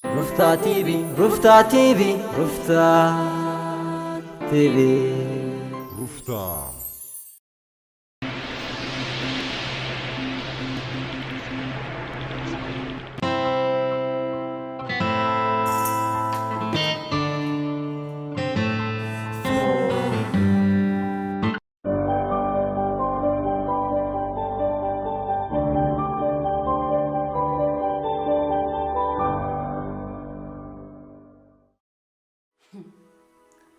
ሩፍታ ቲቪ፣ ሩፍታ ቲቪ፣ ሩፍታ ቲቪ። ሩፍታ።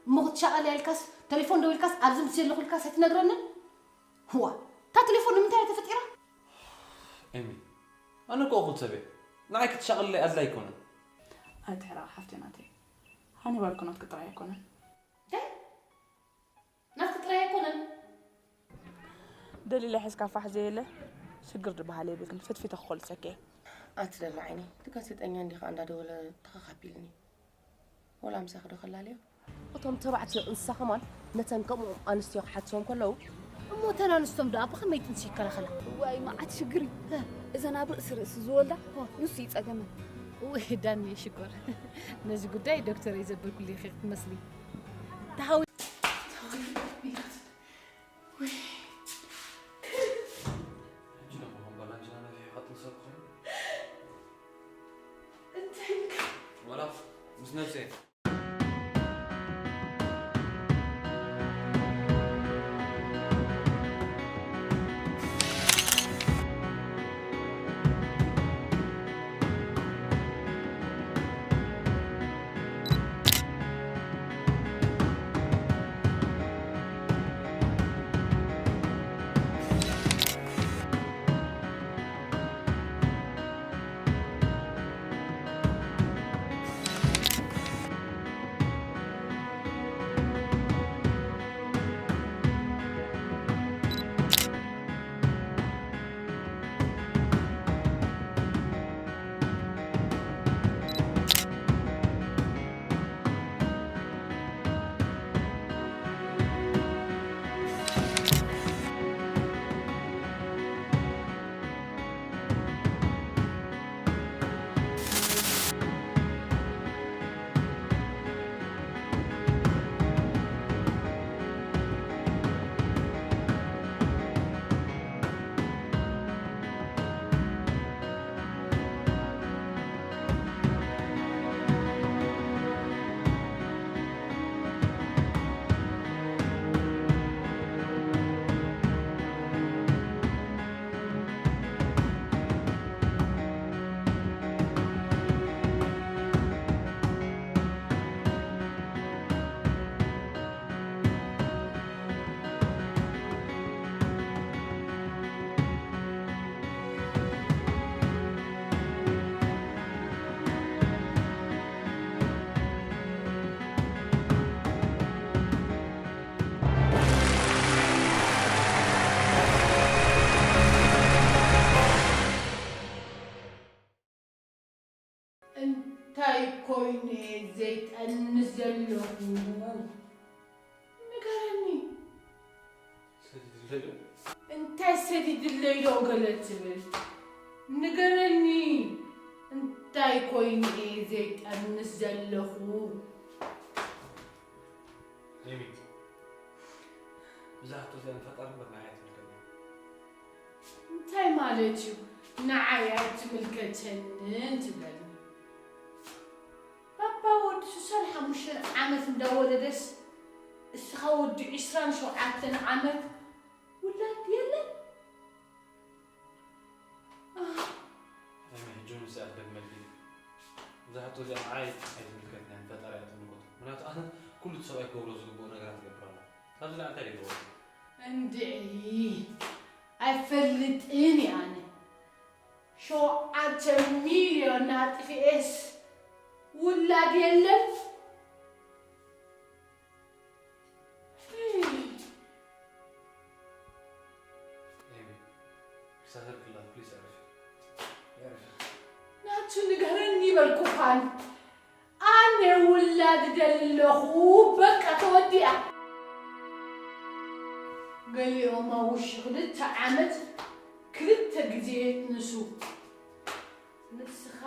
እሞ ክትሻቐል እያ ኢልካስ፣ ቴሌፎን ደዊልካስ፣ ኣብዚ ምስ ዘለኹ ኢልካስ ኣይትነግረንን? ህዋ፣ እታ ቴሌፎን ንምንታይ እያ ተፈጢራ? ኤሚ፣ ኣነ እኮ እኹል ሰብ እየ። ንዓይ ክትሻቐለለይ ኣድላይ ኣይኮነን። ኣይትሕረቕ ሓፍተይ ናተይ። ሃኒባል እኮ ናትኪ ጥራይ ኣይኮነን። እንታይ? ናትኪ ጥራይ ኣይኮነን። ደሊላ ሒዝካ ፋሕ ዘየለ ሽግር ዝበሃል የብልክን። ፍትፊተ ክኾልሰኪ እየ። ኣቲ ደላ ዓይነይ፣ እቲ ጋዜጠኛ እንዲኻ እንዳደወለ ተኸኻቢልኒ። ወላ ምሳኺ ዶ ከላልዮ? እቶም ተባዕትዮ እንስሳ ከማን ነተን ከምኦም ኣንስትዮ ክሓትዎም ከለዉ፣ እሞ እተን ኣንስቶም ደኣ ብኸመይ ጥንሲ ይከላኸላ? ዋይ፣ መዓት ሽግር እዩ። እዘን ኣብ ርእሲ ርእሲ ዝወልዳ፣ ሆ። ንሱ እዩ ጸገመን። ወይ ዳኒ ሽኮር፣ ነዚ ጉዳይ ዶክተር እየ ዘበልኩሉ ኢኺ ክትመስሊ። ተሃዊ- ተሃዊ- ወይ። ሕጂ ደሞ ከም ባላንጃና ነፊሑ ይቐጥል ሰብ ኮይኑ። እንታይ ኢልካ? ዋላ ምስ ነብሰይ። እንታይ ኮይነ ዘይጠንስ ዘለኹ? ንገረኒ። ሰዲድለይ ዶ? እንታይ ሰዲድለይ ዶ ገለ ትብል? ንገረኒ። እንታይ ኮይነ እየ ዘይጠንስ ዘለኹ? ኤሚ፣ እዛ ሕቶ እዚኣ ንፈጣሪ እምበር ንዓይ ኣይትምልከተኒ። እንታይ ማለት እዩ ንዓይ ኣይትምልከተንን ትብለኒ? ባባ ወዲ ሱሳን ሓሙሽተን ዓመት እንዳወለደስ እስኻ ወዲ ዒስራን ሸውዓተን ዓመት ውላድ የለን? ኣሜን። ሕጂ እውን ንስኣ ክደግመልኪ እዩ። እዛ ሕቶ እዚኣ ንዓይ ኣይትምልከትንያን፣ ንፈጣሪ እያ ትምልከቶ። ምኽንያቱ ኣነ ኩሉ እቲ ሰብኣይ ክገብሮ ዝግብኦ ነገራት እገብር ኣለኹ። ካብዚ ላዕሊ እንታይ ድገብሮ? እንድዒ ኣይፈልጥን እየ ኣነ። ሸውዓተ ሚልዮን ኣጥፊኤስ ውላድ የለን? ኤሚ፣ ክሳተልክላ፣ ፕሊስ፣ ኣዕርፊ። ኣዕርፊ። ናቱ ንገረኒ በልኩኻን። ኣነ ውላድ ደለኹ፣ በቃ ተወዲኣ። ገሊኦም ኣብ ውሽጢ ክልተ ዓመት ክልተ ግዜ ይጥንሱ። ንስኻ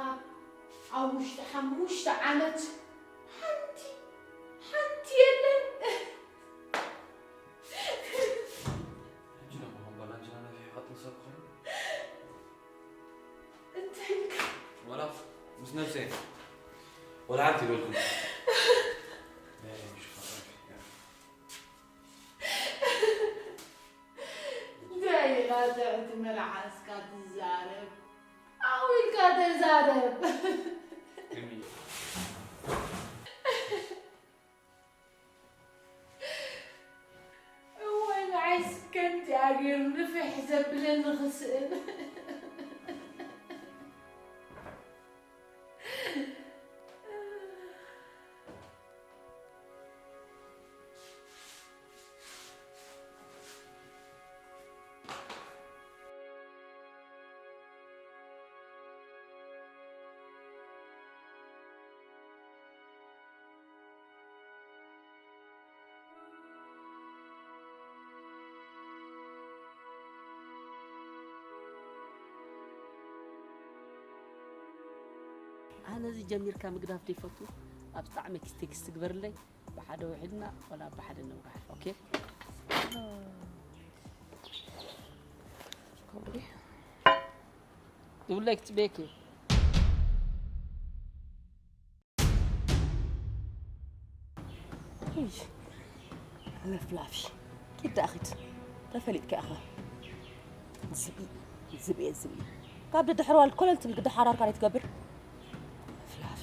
ኣብ ውሽጢ ሓሙሽተ ዓመት ሓንቲ ሓንቲ የለን። ሕጂ ደሞ ከም ባላንጅና ነፊሑ ቀጥል ሰብ ክኸውን። እንታይ ኢልካ? ወላ ምስ ነብሰይ ወላ ሓንቲ ይበልኩም። እንታይ ኢኻ ትሕቲ መልሓስካ ትዛረብ? ዓው ኢልካ ተዛረብ። እወ፣ ንዓይስ ከምዚኣ ገይሩ ንፍሕ ዘብለኒ ክስእን። ኣነ እዚ ጀሚርካ ምግዳፍ ዘይፈቱ። ኣብ ጣዕመ ቴክስት ግበርለይ። ብሓደ ውዒልና ወላ ብሓደ ነውጋሕ። ኦኬ። ይብለይ ክትጽበየኪ። እይ፣ ለፍላፊ። ኪድ ደኣ ኺድ። ተፈሊጥካ ኢኻ። ዝብኢ፣ ዝብኢ፣ ዝብኢ። ካብ ደድሕርዋ ኮለል ትብል ግዳ ሓራርካ ዘይትገብር። ለፍላፊ።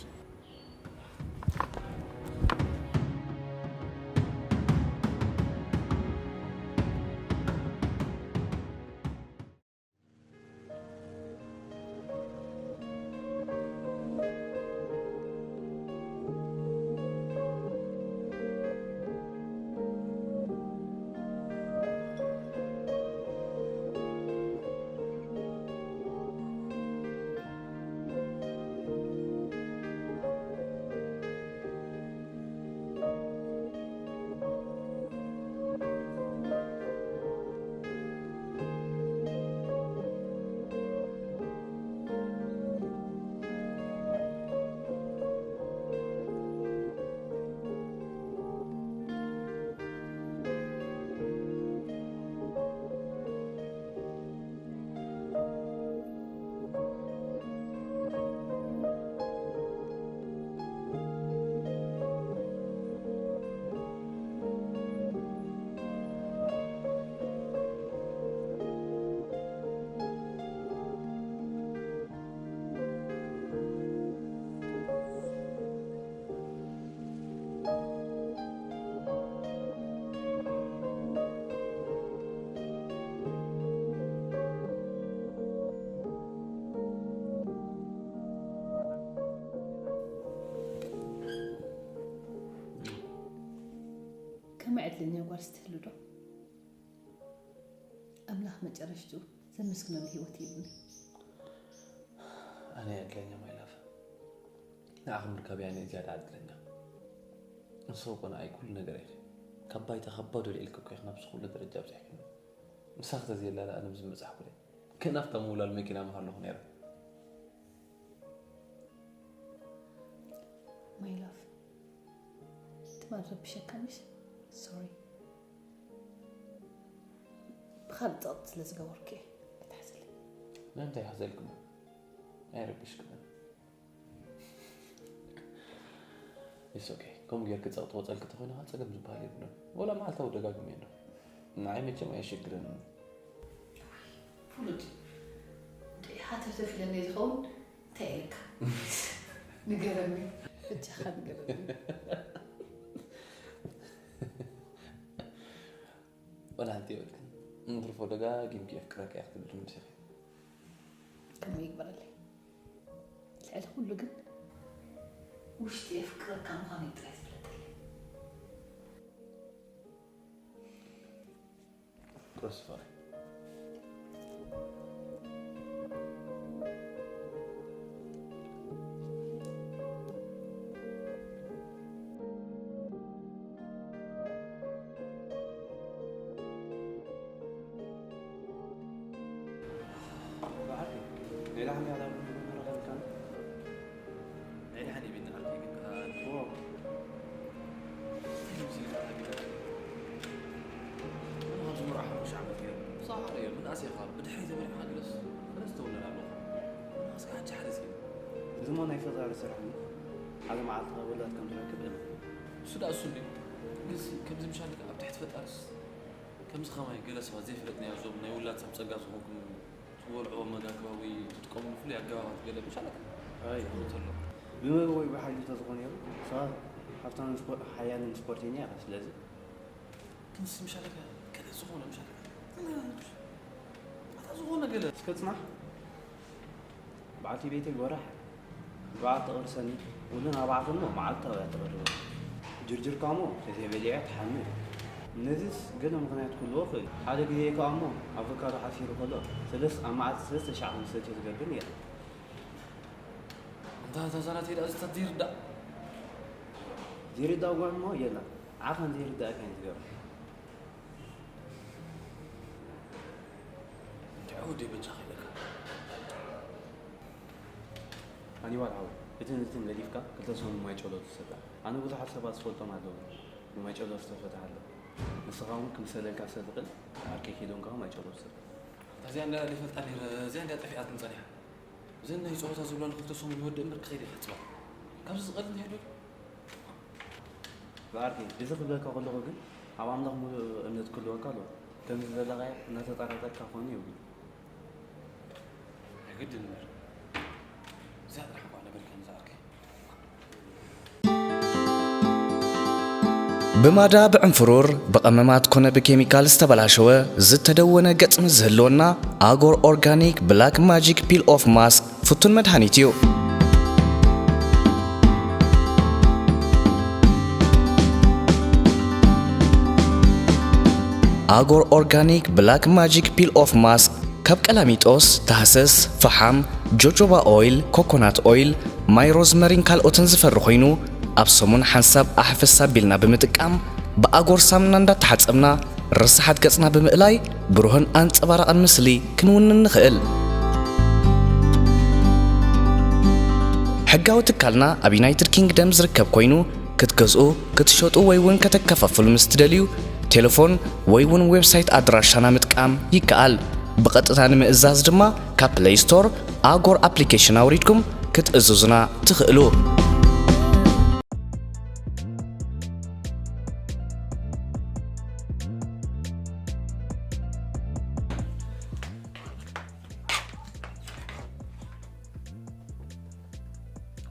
ከመይ ዕድለኛ ጓል ስትህሉ ዶ? ኣምላኽ መጨረሽትኡ ዘመስግነሉ ህይወት ይህብኒ። ኣነ እየ ዕድለኛ ማይላፍ። ንዓኺ ምርካብ እየ ኣነ ዝያዳ ዕድለኛ። ንስኺ እኮ ንዓይ ኩሉ ነገር ኢኺ። ካብ ባይታ ካብ ባዶ ልዒልኪ እኮ ኢኺ ናብዚ ኩሉ ደረጃ ኣብፂሕኪኒ። ምሳኺ ተዘየላ ኣነ ኣብዚ ምበፃሕኩ እየ። ከናፍታ ምውላል መኪና ምሃለኹ ነይረ። My love፣ ትማል ረቢሸካ ምሽ? ሶሪ። ብኻልእ ጸቕጢ ስለ ዝገበርኩ እየ። ኣይትሓዝለይ። ንምንታይ ይሓዘልክሞ? ኣይረብሽክምን። It's okay። ከምኡ ጌርኪ ጸቕጢ ወጸልኪ ተኾይኑ ኸዓ ጸገም ዝበሃል የብሉን። ወላ መዓልታዊ ደጋግመዮ ኣሎ። ንዓይ መቸም ኣየሸግረንን። ፍሉጥ። እንደ ሃተፍተፍ ኢለኒ ዝኸውን እንታይ ኢልካ? ንገረኒ። በጃኻ ንገረኒ። ወላ ሓንቲ የብልክን። እንትርፎ ደጋጊምኪ የፍቅረካ እየ ክትብልኒ ምሲኺ። ከምኡ ይግበረለይ። ልዕሊ ኩሉ ግን ውሽጢ የፍቅረካ ምዃነይ ጥራይ ዝፍለጠለይ። Crucifer። በዓል ሌላ ከመይ ያለ ረኸብካን? ኢኻ ብድሕሪ ተመሊኻ ገለስ ገለስ ተወለድ ኣለኹ። ንስኻ ሕጂ ሓደ ዜና። እዚ እሞ ናይ ፈጣሪ ስራሕ እዩ። ሓደ መዓልቲ ውላድ ከም ትረክብ እመን። እሱ ደኣ እሱ እንድዩ። ግንሲ ከምዚ ምሻልካ ኣብ ትሕቲ ፈጣርስ ከምዚ ከማይ ገለ ሰባት ዘይፈለጥናዮ እዞም ናይ ውላድ ሰብ ጸጋ ዝኾንኩም ትበልዕዎ መጋግባ ወይ ትጥቀምሉ ፍሉይ ኣገባባት ገለ ምሻልካ ኣይ። ትኾኑ ተሎ። ብመግቢ ወይ ብሓይሊ ተዝኾነ ይሩ ሰባት ሃብታምን ስፖ- ሓያልን ስፖርተኛ ኢኻ። ስለዚ ክንሲ ምሻለካ ገለ ዝኾነ ምሻለካ ኣታ ዝኾነ ገለ እስከ ጽናሕ። በዓልቲ ቤተይ ጎራሕ ብዓል ተቕርሰኒ። ውልን ኣባዕትን እሞ መዓልታዊ እያ ትቕርበ። ጅርጅርካ እሞ ተዘይበሊዐ ትሓምም። ነዚስ ገለ ምኽንያት ክህልዎ ይኽእል። ሓደ ግዜ ከኣ እሞ ኣቮካዶ ሓሲሩ ከሎ ሰለስ ኣብ መዓልቲ ሰለስተ ሻዕ ከም ዝሰትዮ ትገብር ነይራ። እንታ እታ ዛናተይ ደኣ ዝታት ዘይርዳእ ዘይርዳእ ጓል እሞ የላ። ዓኻን ዘይርዳእካ እዩ ዝገብር። እንታይ ወዲ በጃ ከይለካ ሃኒባል ሓወይ፣ እትን እትን ገዲፍካ ክልተ ሰሙን ማይ ጨሎ ትሰታ። ኣነ ብዙሓት ሰባት ዝፈልጦም ኣለዉ ብማይ ጨሎ ዝተፈትሓ ኣሎ። ንስኻ እውን ክምሰለልካ ስለ ዝኽእል ዓርከይ ኪዶን ከኣ ማይ ጨሎ ትሰታ። እዚኣ እንዳ ዘይፈልጣ ነይረ፣ እዚኣ እንዳ ጠፊኣትን ጸኒሓ። እዘን ናይ ጸወታ ዝብላ ንክልተ ሰሙን ይወድእ እምበር ክኸይድ ይፈጽማ። ካብዚ ዝቐልል እንታይ ኣሎ? ብዓርከይ፣ እዚ ክብለካ ከለኹ ግን ኣብ ኣምላኽ ሙሉእ እምነት ክህልወካ ኣለዎ። ከምዚ ዘለኻዮ እናተጠራጠርካ ክኾን የብሉን። ኣይግድን እምበር። እዚኣ ጥራሕ እኳ ነበርካኒ ዝዓርከይ። ብማዳ ብዕንፍሩር ብቐመማት ኮነ ብኬሚካል ዝተበላሸወ ዝተደወነ ገጽ ምስ ዝህልወና ኣጎር ኦርጋኒክ ብላክ ማጂክ ፒል ኦፍ ማስክ ፍቱን መድሃኒት እዩ። ኣጎር ኦርጋኒክ ብላክ ማጂክ ፒል ኦፍ ማስክ ካብ ቀላሚጦስ፣ ታህሰስ፣ ፈሓም፣ ጆጆባ ኦይል፣ ኮኮናት ኦይል፣ ማይ ሮዝመሪን ካልኦትን ዝፈሪ ኮይኑ ኣብ ሰሙን ሓንሳብ ኣሕፈስ ኣቢልና ብምጥቃም ብኣጎር ሳሙና እንዳተሓጸብና ርስሓት ገጽና ብምእላይ ብሩህን ኣንጸባራቕን ምስሊ ክንውንን ንኽእል። ሕጋዊ ትካልና ኣብ ዩናይትድ ኪንግደም ዝርከብ ኮይኑ ክትገዝኡ፣ ክትሸጡ ወይ እውን ከተከፋፍሉ ምስ ትደልዩ ቴሌፎን ወይ እውን ዌብሳይት ኣድራሻና ምጥቃም ይከኣል። ብቐጥታ ንምእዛዝ ድማ ካብ ፕለይ ስቶር ኣጎር ኣፕሊኬሽን ኣውሪድኩም ክትእዝዙና ትኽእሉ።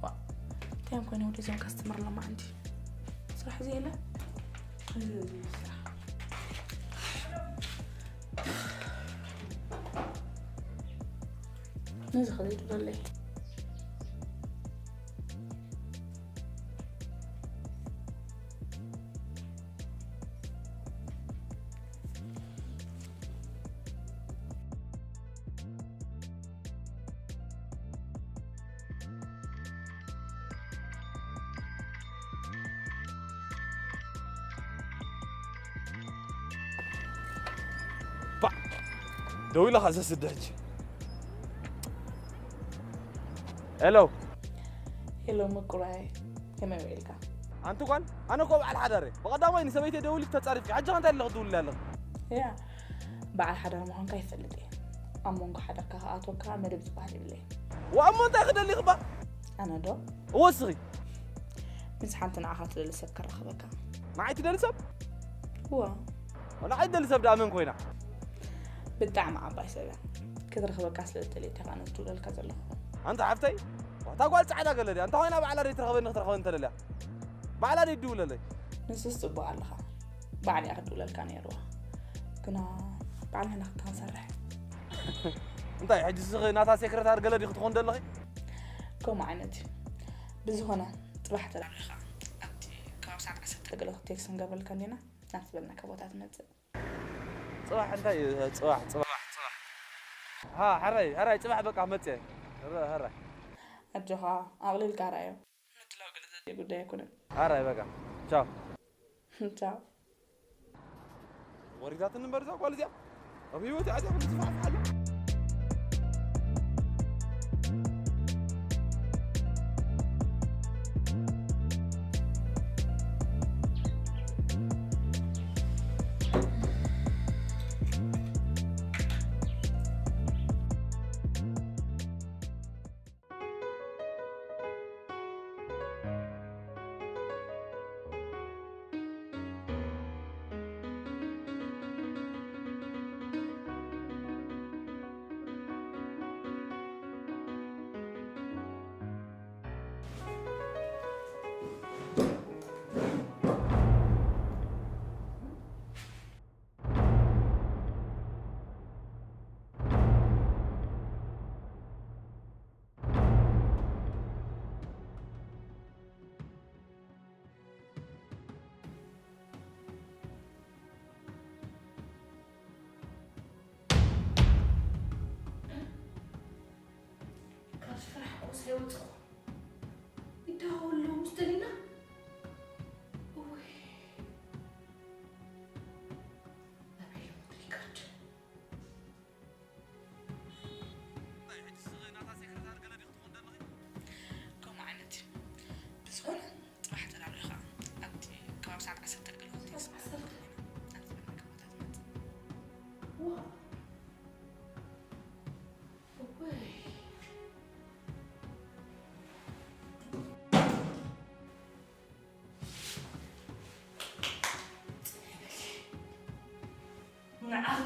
ዋ፣ እንታይ እዮም ኮይኖም ወደዚኦም ካስተመር ሎማዓንቲ? ስራሕ ዘየለ? ነዚ ከዘይትብለለይ። ባ፣ ደው ኢላ ከ ዘስድሕ ሕጂ። ሄሎ። ሄሎ ምቁራይ፣ ከመይ ውዒልካ? ኣንቲ ጓል፣ ኣነ እኮ በዓል ሓዳር እየ። ብቐዳማይ ንሰበይተይ ደውሊ ተጻሪፍኪ፣ ሕጂ ከ እንታይ ኣለኺ ትውልሊ ኣለኺ? ያ፣ በዓል ሓዳር ምዃንካ ይፈልጥ እየ። ኣብ መንጎ ሓዳርካ ክኣትወካ መደብ ዝበሃል የብለይን። ዋእ፣ እሞ እንታይ ክደሊ ክባ? ኣነ ዶ? እወ፣ እስኺ። ምስ ሓንቲ ንዓኻ ትደሊ ሰብ ከራኽበካ። ንዓይ ትደሊ ሰብ? እወ። ንዓይ ትደሊ ሰብ ደኣ መን ኮይና? ብጣዕሚ ዓባይ ሰብ እያ። ክትረኽበካ ስለ ዝደለየት እያ ከኣ ነዚ ትውለልካ ዘለኹ። ኣንታ ሓፍተይ፣ ዋታ ጓል ጻዕዳ ገለ ድያ? እንተ ኮይና ባዕላ ደይ ትረኽበኒ ክትረኽበኒ እንተደልያ? ባዕላ ደይ ትድውለለይ? ንሱስ ጽቡቕ ኣለኻ። ባዕላ እያ ክትድውለልካ ነይርዋ። ግና ባዕልና ንኽንሰርሕ። እንታይ ሕጂ ንስኺ ናታ ሴክረታሪ ገለ ዲኺ ትኾን ዘለኺ? ከምኡ ዓይነት እዩ። ብዝኾነ፣ ጽባሕ ተላሪኻ ኣብቲ ከባቢ ሰዓት ዓሰርተ ገለ ቴክስት ክንገብረልካ እንዲና፣ ናብቲ ዝበልናካ ቦታ ትመጽእ። ጽባሕ እንታይ እዩ? ጽባሕ፣ ጽባሕ፣ ጽባሕ። ሃ፣ ሕራይ፣ ሕራይ፣ ጽባሕ በቃ መጽእ። ሕራይ፣ ሕራይ። ኣጆኻ፣ ኣቕሊልካ ርኣዮ። ምድላው ገለ ዘድልዮ ጉዳይ ኣይኮነን። ሕራይ በቃ። ቻው። ቻው። ወሪዳትኒ እምበር እዛ ጓል እዚኣ። ኣብ ህይወት ኣትያ ከም ዝፋሕፍሓ ኣላ።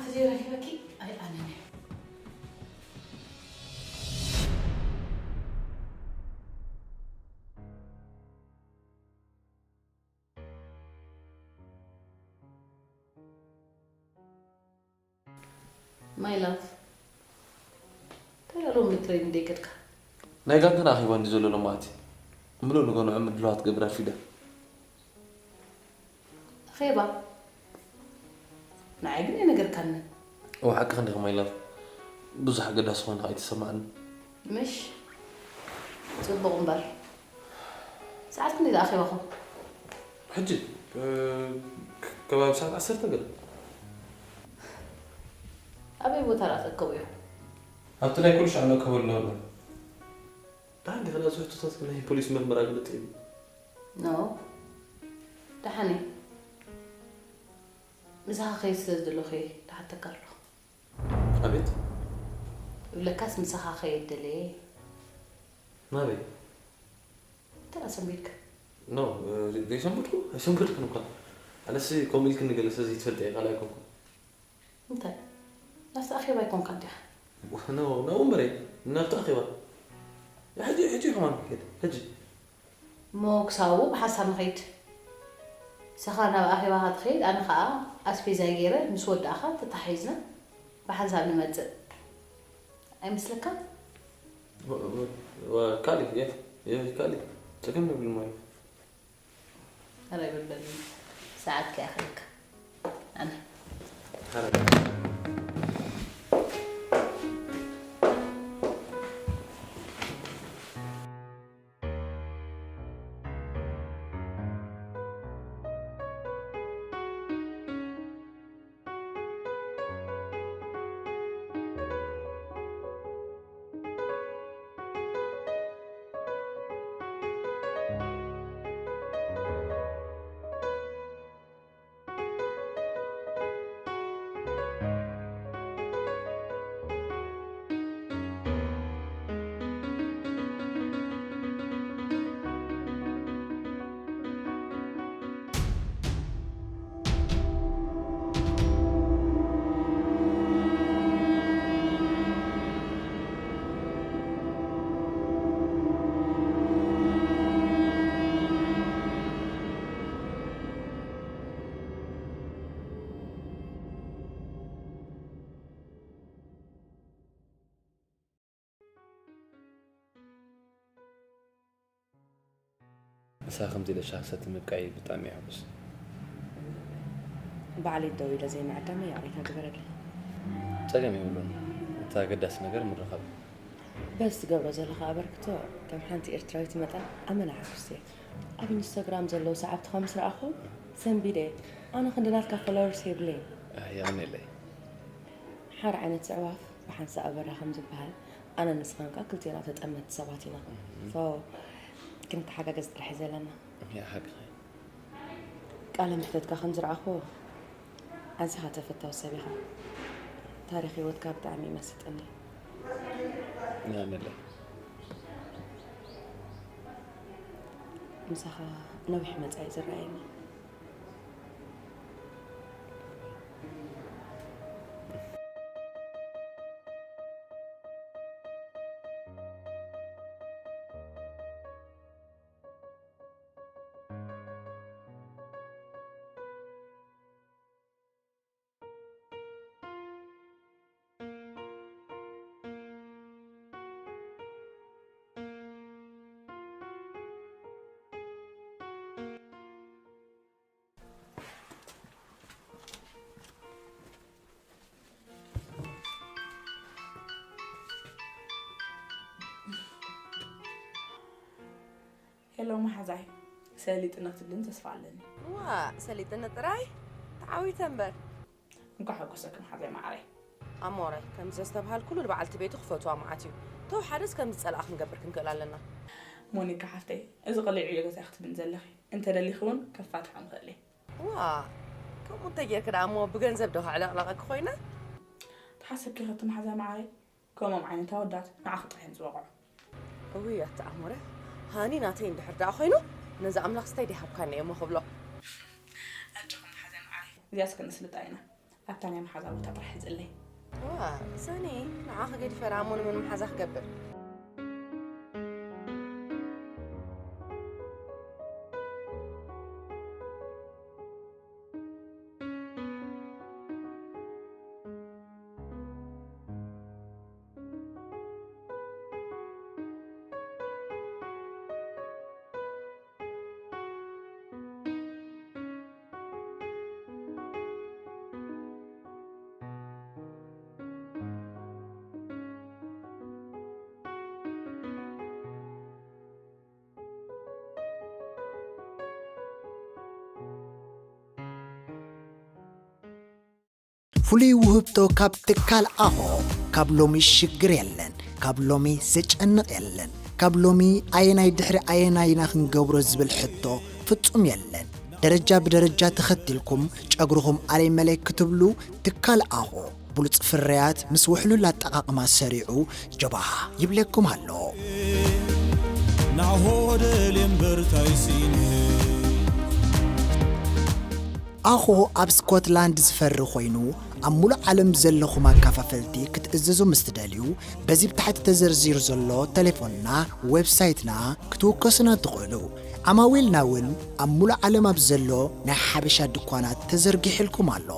ተዘይረኪበኪ ኣይኣነነ። My love፣ እንታይ ሎሚ ትሬኒንግ ደይከድካ? ናይ ጋንታና ኣኼባ እንዲ ዘሎ ሎማዓቲ ምሉእ ንገንዖ ምድላዋት ትገብር ኣርፊዳ። ኣኼባ? ንዓይ ግን ኣይነገርካንን። እወ፣ ሓቅኺ እንዲኺ my love። ብዙሕ ኣገዳሲ ኮይኑ ከኣ ኣይተሰማዕንን። ምሽ? ጽቡቕ እምበር። ሰዓት ክንደይ ደኣ ኣኼባኹም? ሕጂ፣ እ፣ ክ-፣ ከባቢ ሰዓት ዓሰርተ ገለ። ኣበይ ቦታ ደኣ ትእከቡ ኢኹም? ኣብቲ ናይ ኩሉ ሻዕ ንእከበሉ ነበርና። ደሓን ዲኺ? ናብዚ ሕቶታት ናይ ፖሊስ ምርመራ ግልጥ እዩ። ኖ። ደሓን እየ። ምሳኻ ከይድ ስለ ዝደለኹ እየ ደሓተካ ኣለኹ። ኣቤት? እብለካስ ምሳኻ ከይድ ደለየ። ናበይ? እንታይ ደኣ ሰንቢድካ? ኖ፣ እ፣ ዘይሰንበድኩ? ኣይሰንበድኩን እኳ። ኣነሲ ከምኡ ኢልክኒ ገለ ስለ ዘይትፈልጢ እየ፣ ካልእ ኣይኮንኩን። እንታይ? ናብቲ ኣኼባ ኣይኮንካን ዲኻ? ኖ፣ ናብኡ እምበር እየ፣ ናብቲ ኣኼባ። ሕጂ፣ ሕጂ ከማን ክኸይድ፣ ሕጂ። እሞ ክሳቡ ብሓንሳብ ንኸይድ። ንስኻ ናብ ኣኼባኻ ትኸይድ፣ ኣነ ኸኣ ኣስቤዛይ ገይረ ምስ ወዳእኻ ተተሓሒዝና ብሓንሳብ ንመጽእ። ኣይመስለካን? ወ-፣ ወ-፣ ወ-፣ ካልእ፣ የ-፣ የ-፣ ካልእ። ጸገም የብሉን ማለት። ኧረ ይበል በል፣ ሰዓት ከይኣኽለካ። ኣነ። ንሳ ከምዚ ኢለ ሻሂ ክሰቲ ምብቃዓይ ብጣዕሚ እየ ሕጉስ። ባዕለይ ደው ኢለ ዘይምዕዳመይ ይቕሬታ ግበረለይ። ጸገም የብሉን። እቲ ኣገዳሲ ነገር ምርኻብ እዩ። በዚ ትገብሮ ዘለኻ ኣበርክቶ ከም ሓንቲ ኤርትራዊት መጠን ኣመና ሕጉስቲ እየ። ኣብ ኢንስታግራም ዘለዉ ሰዓብትኻ ምስ ረኣኹ ሰንቢደ እየ። ኣነ ክንዲ ናትካ ፎሎወርስ የብለይን። ኣህ፣ የቐንየለይ። ሓደ ዓይነት ኣዕዋፍ ብሓንሳእ ኣበራ ከም ዝበሃል፣ ኣነ ንስኻን ከኣ ክልቴና ተጠመትቲ ሰባት ኢና። እህ። ሶ፣ ክንተሓጋገዝ ጥራሕ እዩ ዘለና። ያ፣ ሓቅኺ። ቃለ መሕተትካ ከም ዝረኣኹ፣ ኣዚኻ ተፈታዊ ሰብ ኢኻ። ታሪኽ ህይወትካ ብጣዕሚ እዩ መሲጠኒ። የቐንየለይ። ምሳኻ ነዊሕ መጻኢ ዝረኣየኒ። ሄሎ መሓዛይ፣ ሰሊጥነ ክትብልን ተስፋ ኣለኒ። ዋ፣ ሰሊጥነ ጥራይ? ተዓዊተ እምበር። እንኳዕ ሓጎሰኪ መሓዛይ መዓረይ። ኣሞረ፣ ከም ዘስተብሃልኩሉ ንበዓልቲ ቤቱ ክፈትዋ መዓት እዩ። ተው ሓደስ ከም ዝጸልኣ ክንገብር ክንክእል ኣለና። ሞኒካ ሓፍተይ፣ እዚ ቅሊዕ እዩ ገዛይ ክትብልኒ ዘለኺ። እንተደሊኺ እውን ከፋትሖ ንኽእል እየ። ዋ፣ ከምኡ እንተጌርኪ ደኣ እሞ ብገንዘብ ዶ ከዕለቕለቐኪ ኮይነ? ተሓሰብኪ ከቲ መሓዛይ መዓረይ? ከምኦም ዓይነት ኣወዳት ንዓኺ ጥራሕ እዮም ዝወቕዑ። እውይ ኣታ ኣሞረ፣ ሃኒ ናተይ እንድሕር ደኣ ኮይኑ፣ ነዚ ኣምላኽስ እንታይ ደይሃብካኒ እየ እሞ ክብሎ። ኣጆኺ መሓዛይ መዓረይ፣ እዚኣስ ክንስልጣ ኢና። ኣብታ ናይ መሓዛ ቦታ ጥራሕ ሕዝለይ። ዋ፣ ሰኒ፣ ንዓኺ ገዲፈ ደኣ እሞ ንመን መሓዛ ክገብር? ፍሉይ ውህብቶ ካብ ትካል ኣሆ። ካብ ሎሚ ሽግር የለን። ካብ ሎሚ ዘጨንቕ የለን። ካብ ሎሚ ኣየናይ ድሕሪ ኣየናይ ኢና ክንገብሮ ዝብል ሕቶ ፍጹም የለን። ደረጃ ብደረጃ ተኸቲልኩም ጨጉርኹም ኣለይ መለይ ክትብሉ ትካል ኣሆ ብሉጽ ፍርያት ምስ ውሕሉል ኣጠቓቕማ ሰሪዑ ጀባሃ ይብለኩም ኣሎ። ናሆ ደልየ እምበር ታይ ስኢነ። ኣኾ ኣብ ስኮትላንድ ዝፈሪ ኮይኑ ኣብ ሙሉእ ዓለም ዘለኹም ኣካፋፈልቲ ክትእዘዙ ምስ ትደልዩ በዚ ብታሕቲ ተዘርዚሩ ዘሎ ተሌፎንና ዌብሳይትና ክትውከሱና ትኽእሉ። ዓማዊልና እውን ኣብ ሙሉእ ዓለም ኣብ ዘሎ ናይ ሓበሻ ድኳናት ተዘርጊሕልኩም ኣሎ።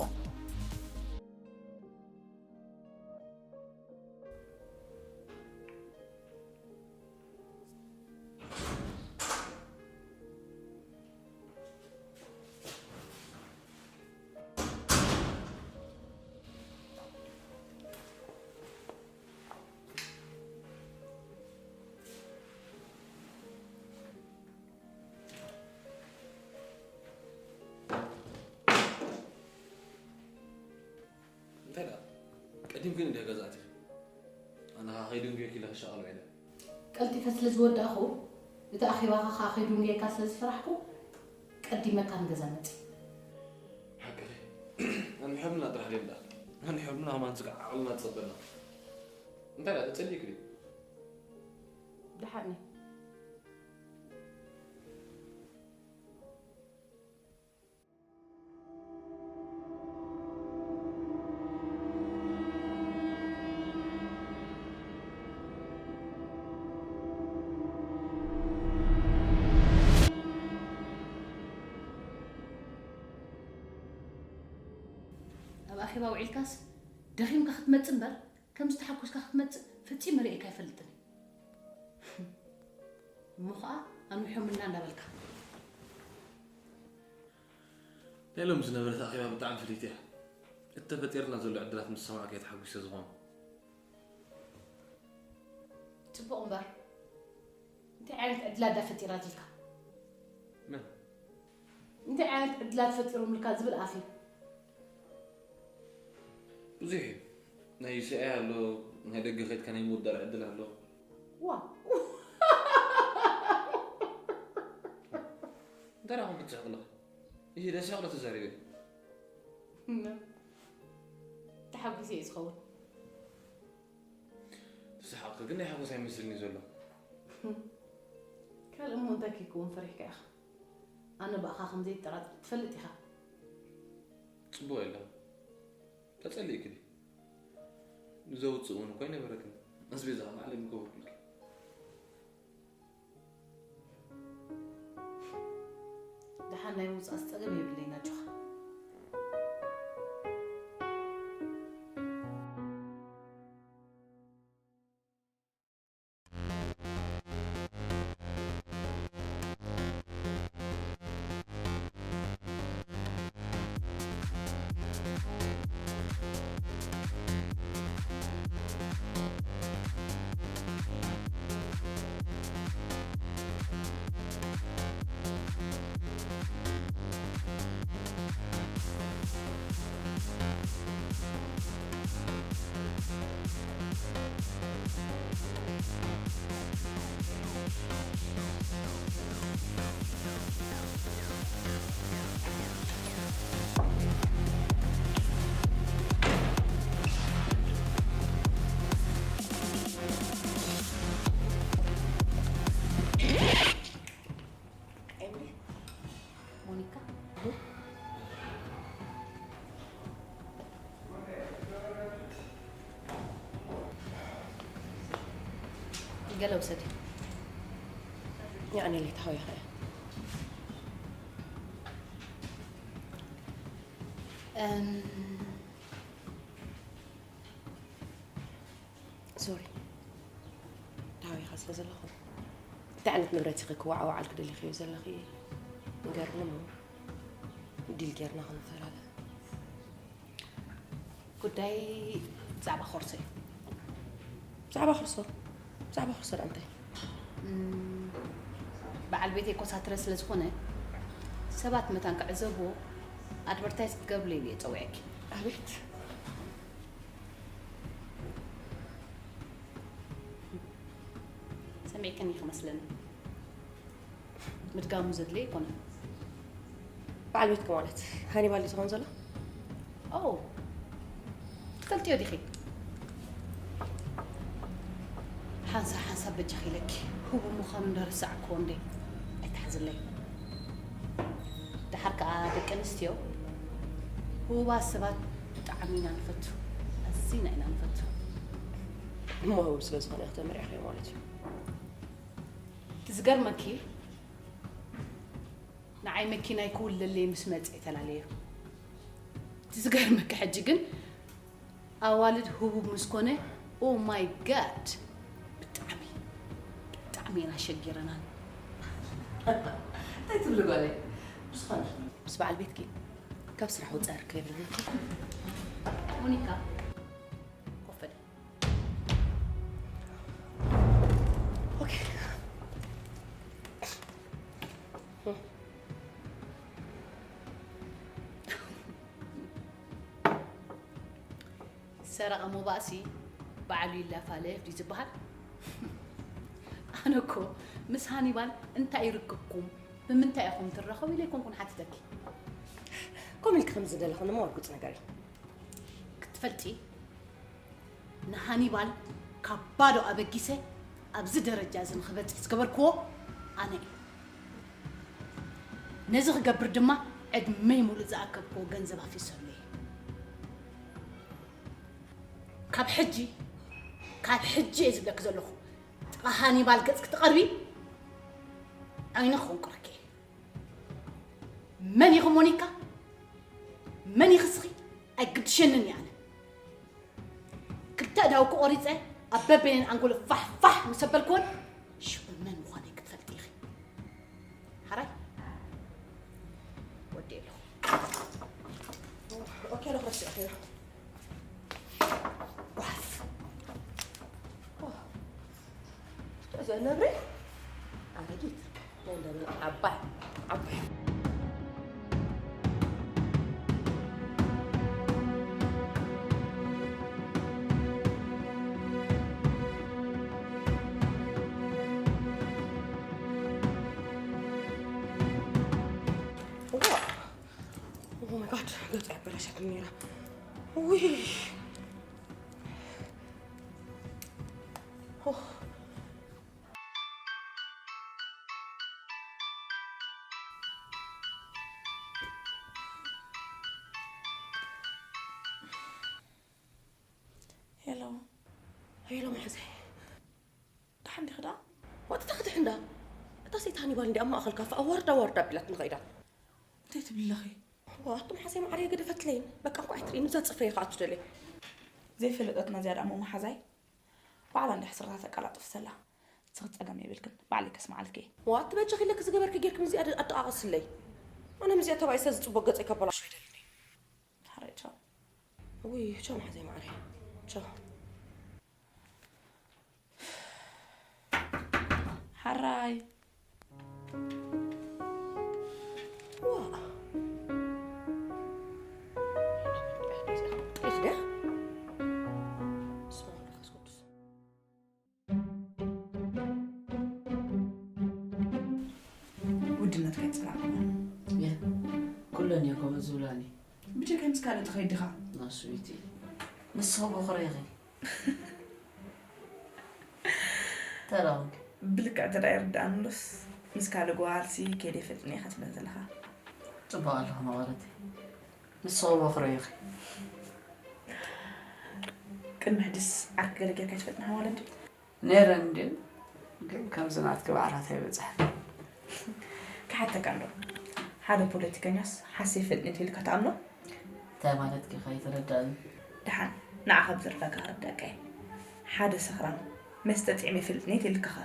እንታይ ደኣ ቀዲምክን እንዲያ ገዛ ኣቲኺ? ኣነ ኸዓ ከይድንጉየኪ ኢለ ክሻቐል ውዒለ። ቀልጢፈ ስለ ዝወዳእኹ፣ እቲ ኣኼባኻ ኸዓ ከይድንጉየካ ስለ ዝፈራሕኩ፣ ቀዲመካ ንገዛ መጺእ። ሓቅኺ። ኣንሕርምና ጥራሕ ድዮም ደኣ? ኣንሕርምና ከማን ስጋዕ ዓቕልና ትጸበና። እንታይ ደኣ ተጸሊእኪ ድዩ? ደሓን እየ። ኣብ ኣኼባ ውዒልካስ ደኺምካ ክትመጽእ እምበር፣ ከምዚ ተሓጒስካ ክትመጽእ ፈጺመ ርእየካ ኣይፈልጥን እየ። እሞ ኸኣ ኣንዊሖምልና እንዳበልካ። ናይ ሎሚ ዝነበረት ኣኼባ ብጣዕሚ ፍልይቲ እያ። እቲ ተፈጢርና ዘሎ ዕድላት ምስ ሰማዕኩ እየ ተሓጒሰ ዝኾነ። ጽቡቕ እምበር፣ እንታይ ዓይነት ዕድላት ድያ ፈጢራትልካ? መን? እንታይ ዓይነት ዕድላት ፈጢሮምልካ ዝብል ኣፍ እዩ። ብዙሕ እዩ። ናይ ዩሲኣይ ኣሎ፣ ናይ ደገ ከይድካ ናይ ምውዳር ዕድል ኣሎ። ዋው! እንታይ ደኣ ከምኡ ትስሕቕ ኣለኻ? እሂ፣ ደስ ይበሎ ተዛሪበ። ተሓጒሰ እየ ዝኸውን። ተሰሓቕኪ ግን ናይ ሓጎስ ኣይመስልን እዩ ዘሎ። ካልእ እሞ እንታይ ከይከውን ፈሪሕካ ኢኻ? ኣነ ብኣኻ ከም ዘይጠራጠር ትፈልጥ ኢኻ። ጽቡቕ የለን። ተጸሊእኪ ድዩ? ንዘውጽእ እውን እኮ ኣይነበረክን። ኣስቤዛ ባዕለይ ምገበርኩልኪ። ደሓን ናይ ምውጻእ ጸገም የብለይን ኣጆኻ። ገለ ውሰዲ። ያኔ ሌት ሀው ይኸ እም፣ ሶሪ። ታዊኻ ስለ ዘለኹ፣ እንታይ ዓይነት ንብረት ኢኺ ክወዓዋዓል ክደሊኽዮ ዘለኺ ንገርኒ እሞ፣ ዲል ጌርና ክንፈላለ። ጉዳይ ብዛዕባ ኮርሶ እዩ። ብዛዕባ ኮርሶ? ብዛዕባ ኮርሶ ደኣ እንታይ? እም፣ በዓል ቤተይ ኮሳትረ ስለ ዝኾነ፣ ሰባት መታን ክዕዘብዎ ኣድቨርታይዝ ክትገብርለይ ኢለ እየ ጸዊዐኪ። ኣቤት። ሰሚዕክኒ ክመስለኒ። ምድጋሙ ዘድልዮ ኣይኮነን። በዓል ቤትኪ ማለት ሃኒባል እዩ ዝኸውን ዘሎ? ኦ፣ ትፈልጥዮ ዲኺ? ሓንሳብ ሓንሳብ በጃኺ ኢለኪ፣ ህቡብ ምዃኑ እንዳረሳዕክዎ እንዴ፣ ኣይትሓዝለይ። ደሓር ከኣ ደቂ ኣንስትዮ ህቡባት ሰባት ብጣዕሚ ኢና ንፈቱ፣ ኣዚና ኢና ንፈቱ። እሞ ህቡብ ስለ ዝኾነ ኢኺ ተመርዒኽዮ ማለት እዩ። እቲ ዝገርመኪ፣ ንዓይ መኪናይ ክውለለይ ምስ መጸ ተላለዮ። እቲ ዝገርመኪ ሕጂ ግን ኣዋልድ ህቡብ ምስ ኮነ፣ ኦ ማይ ጋድ፣ ብጣዕሚ፣ ብጣዕሚ ኢና ሸጊረናን። እንታይ ትብሊ ጓለይ? ብዝኾነ ምስ በዓል ቤትኪ ካብ ስራሕ ውጻእ ርክብ የብልናን። ሞኒካ፣ ኮፍ በል። ኦኬ። ሰረቐ ሞባእሲ ባዕሉ ይላፋለፍ ድዩ ዝበሃል? ኣነ እኮ ምስ ሃኒባል እንታይ ይርክብኩም፣ ብምንታይ ኢኹም ትራኸቡ ኢለ ኣይኮንኩን ሓቲተኪ። ከምኡ ኢልኪ ከም ዝደለኽኒ እሞ ርጉጽ ነገር እዩ። ክትፈልጢ፣ ንሃኒባል ካብ ባዶ ኣበጊሰ ኣብዚ ደረጃ እዚ ንኽበጽሕ ዝገበርክዎ ኣነ እየ። ነዚ ክገብር ድማ ዕድመይ ሙሉእ ዝኣከብክዎ ገንዘብ ኣፊሰሉ እየ። ካብ ሕጂ፣ ካብ ሕጂ እየ ዝብለኪ ዘለኹ፣ ጥቓ ሃኒባል ገጽ ክትቐርቢ ዓይኒ ክኾንቁረኪ እየ። መን ኢኺ ሞኒካ? መን ኢኺ እስኺ? ኣይግድሸንን እየ ኣነ። ክልተ ኣእዳውኪ ቆሪጸ ኣብ በበይነን ኣንጎሎ ፋሕ ፋሕ ምስ ኣበልክወን ሽዑ መን ምዃነይ ክትፈልጢ ኢኺ። ሓራይ ወዲ ኣለኹ። ኦኬ፣ ኣለኹ፣ ረሲዐ ከይሩ። ጓፍ። እዛ ነብሪ ኣረጊት፣ ወንደር ዓባይ፣ ዓባይ። ዋ! Oh my God፣ ገጹ ያበላሻት ነይራ። ውይ! ኦ። ሄሎ። ሄሎ መሓዘይ። ደሓን ዲኺ ደኣ? ዋጥታ ክትሕንዳ። እታ ሴት ሃኒባል እንዲ ኣብ ማእኸል ካፈ ኣዋርዳ ኣዋርዳ ኣቢላትኒ ኸይዳ። እንታይ ትብሊ ኣለኺ? ዋ፣ ኣቱም ሓዘይ ማዕረይ ገደፈትለይን። በቃ እንኳዕ ኣይትርእይኒ፣ እዛ ጽፍረይ ኸኣ ትደልየ። ዘይፈለጠትና እዚኣ ደኣ እሞ መሓዛይ። ባዕላ እንዳ ሕስረታ ተቀላጥፍ ዘላ። ንስኺ ጸገም የብልክን። ባዕለይ ከስምዓልኪ እየ። ዋ፣ እቲ በጃኺ ኢለኪ ዝገበርኪ ጌርኪ ምስዚኣ ደ-፣ ኣደቓቕስለይ። ኣነ ምስዚኣ ተባኢሰ ዝጽቡቕ ገጸይ ከበላሾ ኣይደልን እየ። ሓራይ ቻው። ውይ፣ ቻው መሓዘይ ማዕረይ። ቻው። ሓራይ። ዋ። ጤፍ ድያ? በስመ ኣብ ወመንፈስ ቅዱስ። ውድነትካ ይጽላእ። የ፣ ኩለን እየ ከምኡ ዝብላኒ። ብጀካይ ምስ ካልእ ትኸይድ ዲኻ? ናስዊቲ። ንስኺ በኹረይ ኢኺ። ተራኺ። ብልክዕ እንተ ደኣ ይርድኣኒ እምበርስ፣ ምስ ካልእ ጓልሲ ከይደ ይፈልጥን እየ ኢኻ ትብለኒ ዘለኻ። ጽቡቕ ኣለኻ መቐረተይ። ንስኺ በኹረይ ኢኺ። ቅድሚ ሕጂስ ዓርኪ ገለ ጌርካ ኣይትፈልጥን ሓማል እንድዩ? ነይረን እንድየን። ግን ከምዚ ናትኪ ባዕራት ኣይበፅሐን። ክሓተካ እንዶ፣ ሓደ ፖለቲከኛስ ሓሰይ ፍልጥ ኔት ኢልካ ትኣምኖ? እንታይ ማለትኪ ከይተረዳእኒ? ደሓን ንዓኻ ብዝርዳካ ክርዳእካ እየ። ሓደ ሰኽራም መስተ ጥዕመ ይፈልጥ ኔት ኢልካ ኸ?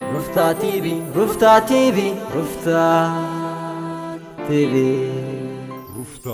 ሩፍታ ቲቪ ሩፍታ ቲቪ ሩፍታ ቲቪ ሩፍታ